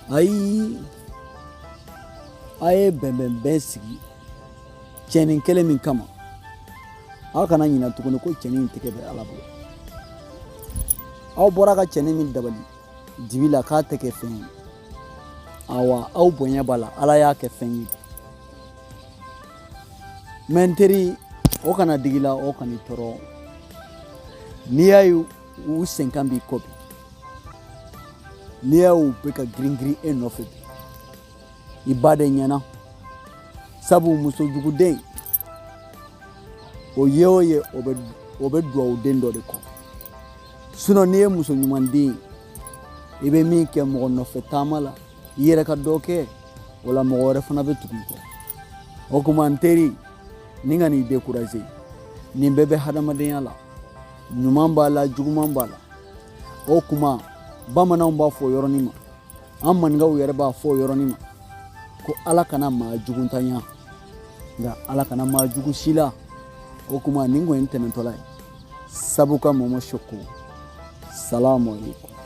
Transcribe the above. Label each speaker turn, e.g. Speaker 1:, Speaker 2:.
Speaker 1: Ayi, a ye bɛnbɛnbɛn sigi cɛnin kelen min kama, aw kana ɲinɛ tuguni ko cɛnin in tɛgɛ bɛ Ala bolo. Aw bɔra ka cɛnin min dabali dibi la k'a tɛ kɛ fɛn ye, awa aw bonya b'a la, Ala y'a kɛ fɛn ye. Mɛ n teri, o kana digi la, o kan'i tɔɔrɔ. N'i y'a ye u senkan b'i kɔ bi, n'i y'a ye u bɛ ka girin girin e nɔfɛ bi, i ba de ɲɛna. Sabu musojuguden o ye o ye, o bɛ dugawuden dɔ de kɔ. Sinɔn n'i ye muso ɲuman den ye, i bɛ min kɛ mɔgɔ nɔfɛ taama la, i yɛrɛ ka dɔ kɛ o la, mɔgɔ wɛrɛ fana bɛ tugu i kɔ. O tuma n teri, nin kan'i décourager. Nin bɛɛ bɛ hadamadenya la, ɲuman b'a la, juguman b'a la. O tuma bamananw b'a fɔ yɔrɔnin ma, an maninkaw yɛrɛ b'a fɔ yɔrɔnin ma ko Ala kana maa jugu ntanya, nka Ala kana maa jugu si la. O tuma nin kun ye n tɛmɛtɔla ye. Sabu ka mɔmɔ soko, salamu aleykum.